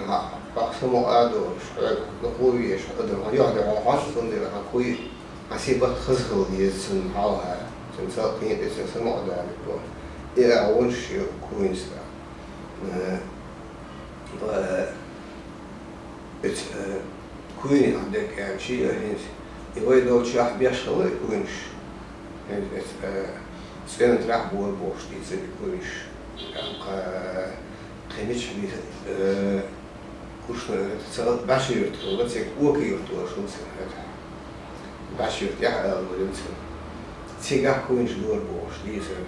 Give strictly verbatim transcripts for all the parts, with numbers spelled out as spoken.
Хьа, хьо самукъа а долуш, хьоьга дукха везаш адам, хьан юьхь-дуьхьал хьожуш, цундела хьан куй, хьан сибат хаза хила деза цунна хьалха. Цуьнан цалкхийн тӀе цуьнан самукъа далийта. И а гӀонаш ю куйнца. Э, э, эца, э, куйнах дерг аьлча, и а хӀинца, и вай долчохь беш хилла и куйнаш. ХӀинца эца, э, цӀена трахь бора бохуш дийцира и куйнаш. Кхин мичахь бийца, э, Кушнара, ца баьшерта хилла, цига Ока-Юрт олуш хилла цуьнан хӀета. БаьшертӀехь ала вуьйцу. Цигахь куйнаш дора бохуш дийцира.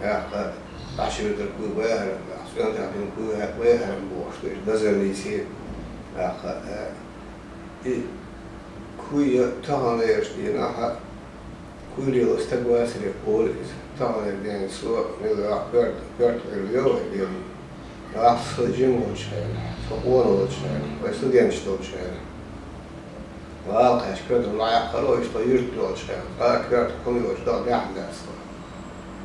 ТӀаккха баьшертӀера куй бахаран, цӀена тӀехь бина куй бахаран бохуш, дазаллица, тӀаккха, э, и куй таханлерчу дийнахь, куй лело стаг вацаре олу иза. Таханлера дийнахь со мила коьрта, коьрта Ӏуьйрре йо вай лело. Ахьа со жима волчу хенахь, со къона волчу хенахь, вай студенташ долчу хенахь. Вала кхаьчча коьртана ма яьккхира вай, иштта юьртда йолчу хенахь, ткъа коьрта хӀума йоцуш дагадехна дац вай.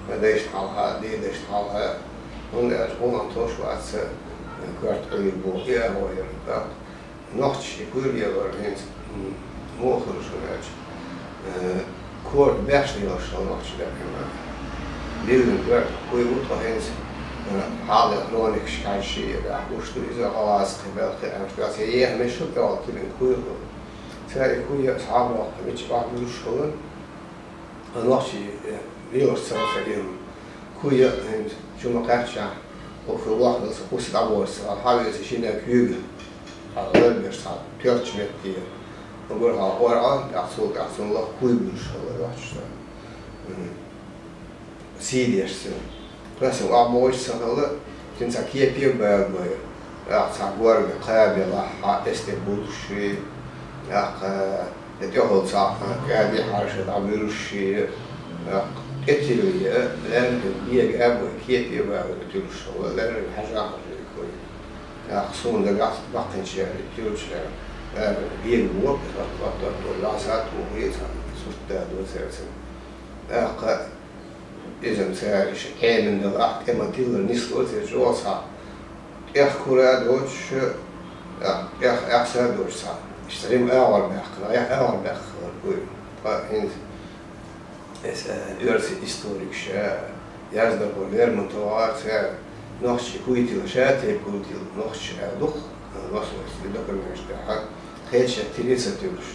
Вай дайшна хьалха, дедайшна хьалха, хӀунда аьлча гӀуллакх тоьшалла вац сан, коьрта Ӏуьйре боху, и а гӀо яра. Нохчаша и куй лелор хӀинца, м, муха хилла шуна аьлча, э, корта беш лелаш хилла нохчий даккхийна. Лиллина коьрта куй ву тхо хӀинца, э, хьалха хроникаш кхаьжча а, гуш ду иза гӀалгӀазкхи, белхи аьлла, цхьа еха мешал тӀехула тиллина куй хилла. Цара и куй а схьа а боккху, мичча охьабуьйлуш хилла. Нохчий, э, лелаш ца хилла сан ирма. Куй а, хӀинца, чу ма кхаьччахь, оха лохна сан кхуьссу дӀабоьрзуш, хьан веса шина куьйга, хьан ларбеш цхьа тоьртачу метте. Уггар хьан ора Ӏа, тӀаккха цул тӀаьхьа цунна лаха куй буьллуш хилла, ваьхча сан. Мгм. Сий деш цуьнан. Тхо сан охьабогӀуш ца хилла, цуьнан цхьа кепе а бала бой. ТӀаккха цхьа горга кхаба лахьа, эс тӀе буьллуш ши, тӀаккха, э, тӀехула цхьа кӀади хьарша дӀабуьллуш ши, тӀаккха тӀетилла, лаьррина бега а бой, кепе а бала тӀетуьллуш хилла, лаьррина хьажа а хьажий куй. ТӀаккха суна дагахь баккхийчара тӀетуьллучара, лаьррина бега боху, тӀе тӀоттар, тӀоттар, лаьса а тухий, цхьа сурт да доцура цуьнан. ТӀаккха иза-м цара иштта Ӏемина далахь, тӀе ма-тиллара нисло церан чӀогӀа схьа. ТӀех кура а доцуш, тӀех, тӀех эхса а доцуш схьа. Иштта жима агӀор баьккхина, агӀор баьккхина хилла куй. Ткъа хӀинца эс, э, оьрсийн историкаша, яздархо Лермонтова цара нохчий куй тилла, ша тайпа куй тилла нохчаша аьлла дукха, э, нохчийн документаш тӀехь, кхеча тилла ца туьллуш.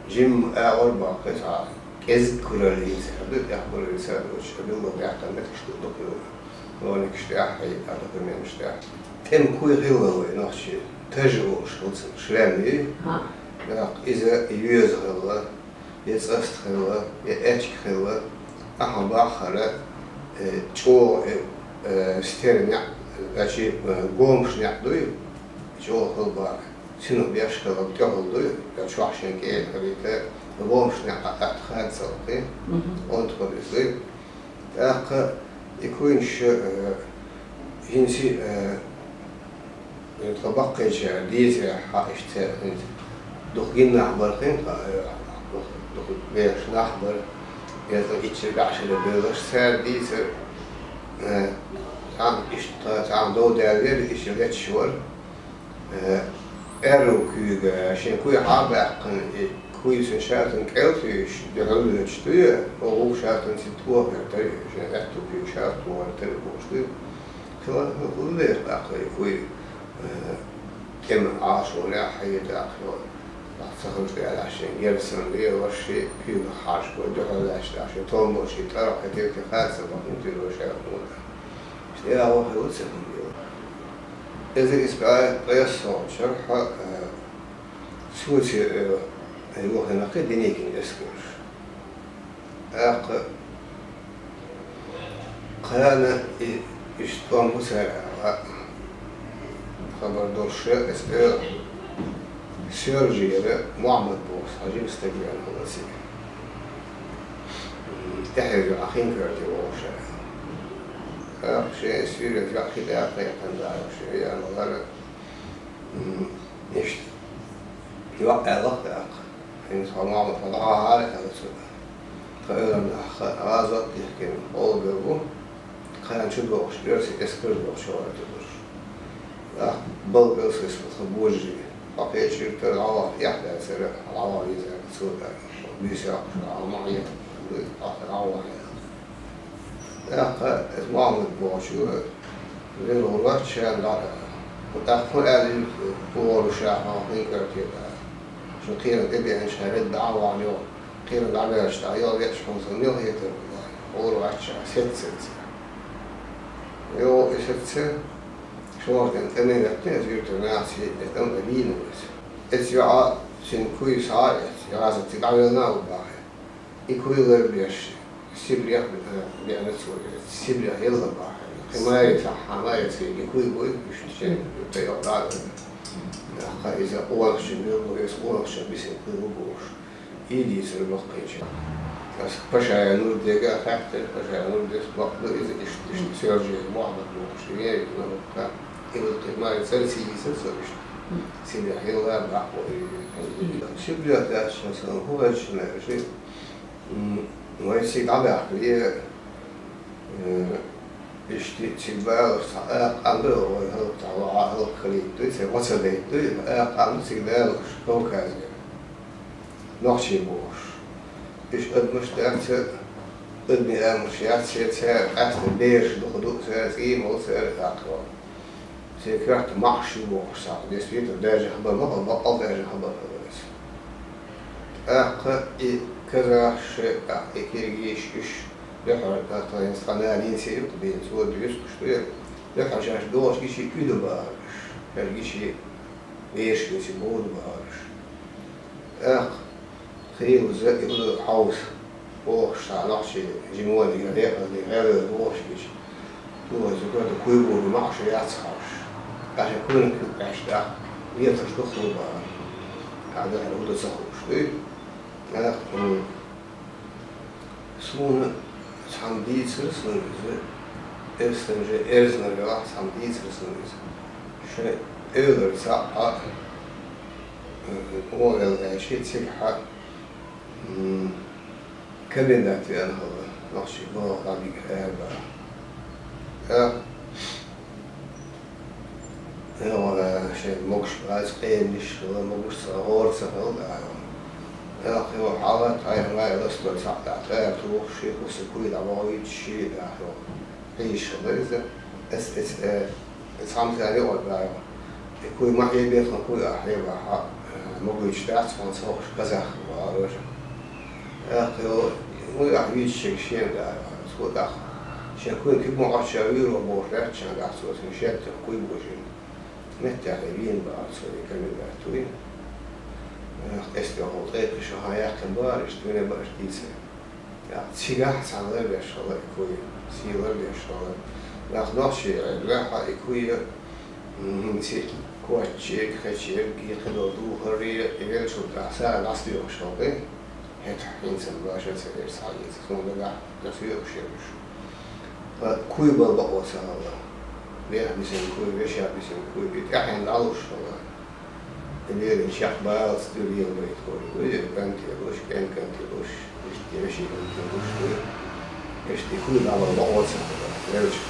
Жимма агӀор баккхий цхьа. КӀезиг кураллица, хӀара ду тӀехь кураллица а доцуш, хӀара билггал баьккхина меттигаш ду дукха йолу. Хроникаш тӀехь, хьайна документаш тӀехь. ТӀеман куй хилла вай нохчийн, тажа олуш хилла цунах, шрам ю. ХӀаъ. ТӀаккха иза йоьза хилла, я цӀаста хилла, я аьчка хилла, ахьа баххара, э, чӀогӀа, э, э, стер неӀ, значит, э, гомаш неӀ дуй, чӀогӀа хилла бара. Синах беш хилла тӀехула дуй, я чохь шен кӀела хилийта, гомаш неӀ атта хадацалкхи, Мгм. онда хуьлу иза дуй. ТӀаккха и куйнаш, э, хӀинца, э, тхан баккхийчара дийцарехь, хьан иштта хӀинца дукха гина нах бара хин, тхан, э, дукха, дукха бехаш нах бара, я тхан ичча баьӀшара белларш цара дийцар, э, цхьаьна иштта, цхьаьна дов даьллера, иштта леташ вара. Э, аьрру куьйга шен куй хьа а баьккхина, и куй цуьнан шатан кӀел туьйсуш, дуьхьал лоьцуш дуй, оха вукху шатанца тоха хир тара, шен аьтту куьйга шатан тоха хир тара бохуш дуй. Хила, хила деза тӀаккха и куй, э, тӀеман Ӏалашонехь хьийта тӀаккха, ца хилча аьлла, шен герз санна лелош ши, куьйгах хьажа, дуьхьал лаьтташ, шен томбо ши, тӀаргӀа хетира, хатта ца бахана тилла ша хӀума. Иштта агӀо хилла ца хӀума. Эзар исс бӀе ткъайоьсналгӀачу шарахь, э, Соьца, э, юханакхий Деникин эскарш. ТӀаккха кхана и, иштта тӀом бу цара аьлла, хабар долуш, эс эр Соьлжера Мухьаммад боху, хьажим стаг веана хилла цига. ТӀаьхье юкъахь хин коьрте вогӀуш аьлла. ТӀаккха шен суьйренца йоӀ хи тӀе а кхайкхина, шен яа ма лара. М, иштта. ЙоӀ аьлла-кх тӀаккха. ХӀинца хьо, Мухьаммад, хьо дӀахьахьара аьлла цуьнга. Тхан эвлан нах гӀазот дихкина гӀолла бевлла бу. Кхана чу догӀуш, оьрсийн эскар догӀуш вара тӀедуьллуш. ТӀаккха балгал сес тха божи. Хьо кхечир тара гӀалгӀа, яхь дацара, гӀалгӀа везара цо дара. Бисех, гӀалгӀа ма яхь, ахтар гӀалгӀа яхь. ТӀаккха эс Мухьаммад бохучо, вер вац шен дӀа. ТӀаккха хӀун аьлла, тӀора шахьа хин картира. Шун кхеран тӀе беанча хьарад дӀа а вахана йо. Кхеран дӀабаьлча дӀа йо, веача хьун сан мел хетар. Хьора вац ша, сеццаца. Йо, и сецца, шорта тӀе ме веттина, эс юртара нахаца, эс тӀам а вийна вес. Эс йоӀа цун куй схьа а эц, яхаза цига дӀавелла а ву бахьа. И куй лар беш, Сибрех беана цо, Сибрех елла бахьа. Кхин маре сахьа, маре ца, и куй буй, уьш чен, тайо дагар. Нахаца иза къонахчун мел бу, эс къонахчун бисин куй бу бохуш. И дийцар баккхийча. Ас Пашаев Нурдега хаьттира, Пашаев Нурдес бакъду иза иштта, иштта Сержий Мухьаммад бохуш, вер, ну, ка, и вот кхин маре цара ца йийцар цо иштта. Сибрех елла бахьа и. Сибрех дац, сан хӀун ваьча, наверное, М, вай цига дӀабаьхкале, э, иштта цига балаш цхьа акха къам да, вай хӀаллакьцӀа ваха хӀаллакьхилийтта дуй, цхьа ваца дайтта дуй, акха къам да цига балаш Кавказера. Нохчий бохуш. Уьш адамаш дац, адамий амалш яц, церан цара къаьстта бераш дукха ду, церан цӀий а молу, церан тӀаккха. Церан коьрта маӀаш ю бохуш цхьа, действительно, даьржа хабар ма хала, баккъал даьржа хабар хила веза. ТӀаккха и казахаш, тӀаккха и киргизаш, уьш дуьххьара, тӀаккха тхайна цкъа нана йинце юкъа бийна, цо дуьйцуш ду, дуьххьара шаьш догӀуш гичи уьду бахараш, шаьш гичи бераш гичи боду бахараш. ТӀаккха хийла за и хьовса, бохуш цхьа нохчий жимоне, я декъазле, гӀелвела бохуш гича, тухаза зугар да куй боху маӀаш яц хьовш. Аша куйнах куьг Ӏаш тӀаккха, леташ ду хӀума бахар. Ахьа дахьара хӀу ду ца хууш дуй? ТӀаккха, м, Суна цхьамма дийцар суна иза, эрсанча, эрсанча велахь цхьамма дийцар суна иза. Шайн эвлара цхьаъ, э, оагӀув аьлча, цигахьа, м, комендант веана хилла, нохчий балха дӀабига аьлла. ТӀаккха Йо, шайн могуш бац, къеманаш хила, могуш ца, гӀора ца хила, да, йо. Йо, йо, хьала, тхьайна вай ластор цхьаъ тӀа, тӀара тухуш, ши кхуса куй дӀабохуьйтуш, ши, да, йо. Хьийша хила иза. Эс, эс, э, эс хьамсари ор, да, йо. И куй ма хьебе, тхан куй а хьеба, хьа, э, могуьйтуш дац, хьона ца хууш казах, ва, рожа. Эх, йо, вуй ахь вийча шен, да, йо, цо даха. Шен куй куьг ма Ӏочча вуьйро бохуш лаьттача даха цо, шен шеттах куй божина. Меттехь вийна бахьа цо и комендант вуй. Эх, эс тӀехула тӀекхиша хьан яьккхина бахьа, иштта вина бахьаш дийца. Ях, цигахь цхьана лар беш хала и куй, сий лар беш хала. Ях, нохчий, э, ваьхьа и куй, м, хӀинца коччерг, хечерг, и кхидолу духарре, и велчул тӀехь сагӀа дӀасадоьхуш хала. ХӀета хӀинца баша ца деш схьаэца, суна дагахь дӀасоьхуш яра уьш. Ткъа куй бала бакъо ца хилла. Веха бисина куй, вешех бисина куй, и тӀаьхьенна дӀалуш хилла. И леррина чекх балаца дуьйла ела вайта куй. Вай кӀанте луш, кӀен кӀанте луш, иштта вешин кӀанте луш дуй. Иштта и куй бала бакъо ца хилла. Велча